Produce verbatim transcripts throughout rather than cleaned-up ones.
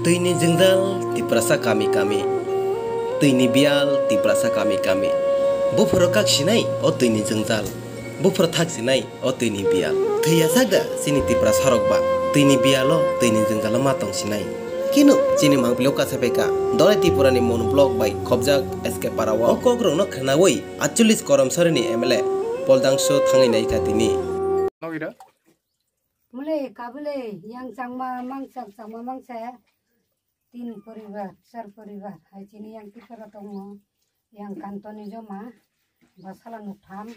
Twini jwngjal Tiprasa kami kami. Twini biyal Tiprasa kami kami. Buphuru kak sinai o twini jwngjal. Buphuru thak sinai o twini biyal. Thwiya sak da chini Tiprasa rok ba. Twini biyalo twini jwngjalo ma tong sinai. Kinu chini mangpilok kasapai ka. Dolai Tripurani Mon block bai khobjak S K Para o. O kokrokno khwnawi atchollis Korom Sarini M L A Poldangso thangwi nai ka tini. Mule kabule yang changma mangsa changma mangsa tin poribar, char poribar hai chini yang Tipra tongo. Yang Kanto ni joma basala nuktham,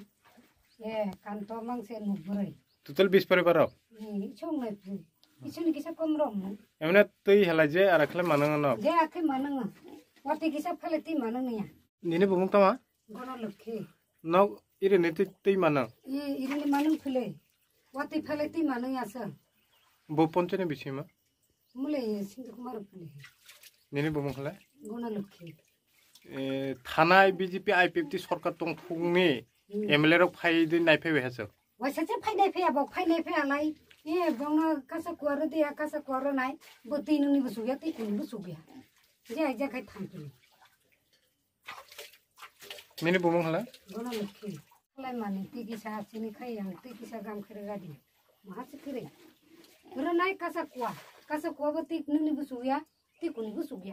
e Kanto mangse nukbrwi. Total bis poribar rok? Ni isong nai phi. Isoni kisa kom rom. Emne twi hala je ara khle manang no. Je akhe manang. Wati kisa phale ti manang niya. Nini bumung tama? Gono Lokhi. Nok iri ni twi, twi manang? I iri ni manang phile. Wati phale ti manang asa. Bo ponchoni bisima? Mule Sindhu Kumar phile. Nini bumung khala? Gono Lokhi. E, thanai B J P I P F T sorkar tong phungni Hmm. M L A rok phai di nai phai bai haso. Waisa che phai nai phai abo phai nai phai alai. E bongno kasa kuaro dia kasa kuaro nai. Bo twi nungni bo sugya twi kuni bo sugya. Je ai je khai thang phile. Nini bumung hala? Gono Lokhi. Khlai mani twi kisa chini khai yang twi kisa gam khere gadi. Maha se khere. Ro nai kasa kuwa. Kasa kuwa bo twi nungni bo sugya. Twi kuni bo sugya.